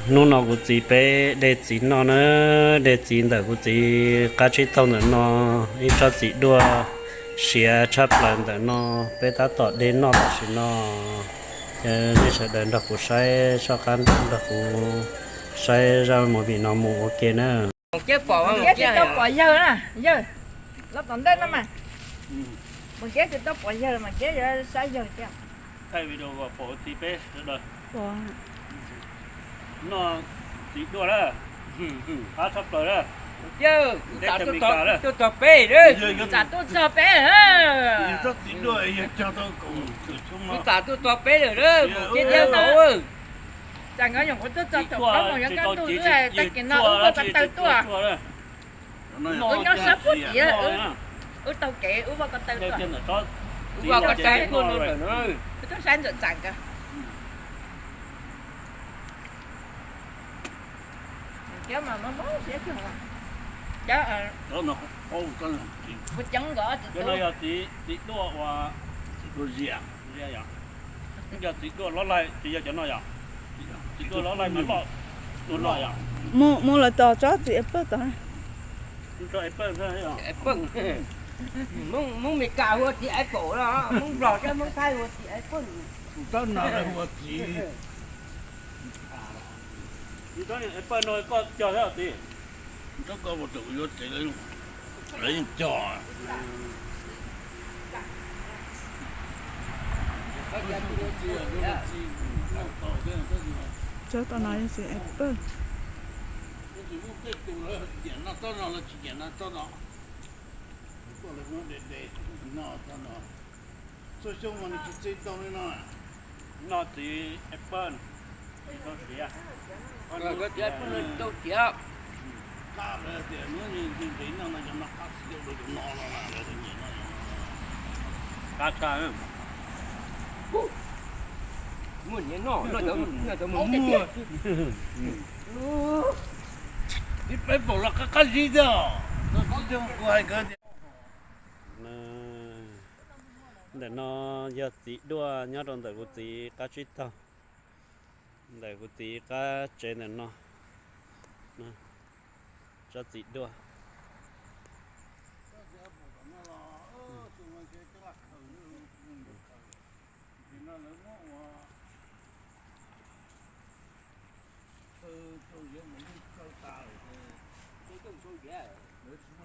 Hnub no kuv txiv peb de txiv noj na, de txiv ntawm kuv txiv qab tsib taug ntawm no, ib tsob txiv duaj siav tshaj plaws ntawm no, peb tab tom de noj tam sim no. Nej sawv daws nrog kuv saib, soj qab nrog kuv saib zaj movie no mus ua ke na. Tsis tau pom yawg na, yawg, los tom ntej no mas. Mus Kiab tsis tau pom yawg, mas Kiab yuav saib yawg thiab. Thaij video kom pom txiv peb sawv daws. Noj txiv duaj lawm, qab tshaj plaws lawm. Yawg, kuv txav tuaj txog peb lawm. Kuv txav tuaj txog peb lawm. Txiv duaj yawg cog tau kaum tawm xyoo no. Kuv txav tuaj txog peb lawm lawm, Kiab thiab Kaus. Txawm nkawd nyuam qhuav tuaj txog thaum plaub moos yuav kaj ntug xwb, tag kis no wb ua ko taw tuaj. Wb nyob sab puag tim, wb taug kev wb ua ko taw tuaj. Wb ua ko taw tuaj no, wb tuaj saib Ntxawm Txam nkawd. Cov mas mob mob siab kawg. Cov, kuv ceev nkawd txiv tub. Txiv duaj uas, txiv duaj ziaj, yog txiv duaj lob laij, tsis yog cov no yom? Txiv duaj lob laij mas loj, loj yom? Mus, mus lawm tom tsob txiv apple tod. Hmoob Mes Kas hu ua txiv apple los, Hmoob Nplog thiab Hmoob Thaib hu ua txiv apple. Tsob no hu ua txiv. Tsob apple no koj cog thiab txiv? Tsob ko ua tseem yuav tsev, lawv yeej cog. Tsob no yog txiv apple. Nyiam noj tsob no los tsis nyiam noj tsob no. Tuaj lawv muab de de noj tsob no. Txhua xyoo mas nws tsis txi tau li no. Noj txiv apple, tsis tau siav. Txiv apple tau siav. Qab lawv tias muab ntev noj no yog noj qab xwb, yog ua tus no no lawv nyiam noj. Qab tshaj. Muaj niam noj, noj cov, noj cov muag. Ib peb paum los qab qab zib thiab. Kuv hais nkawd tias, ntawm no yog txiv duaj nyob rau ntawm kuv txiv qab tsib taug, ntawm kuv txiv qab tsev ntawm no. Tsob txiv duaj.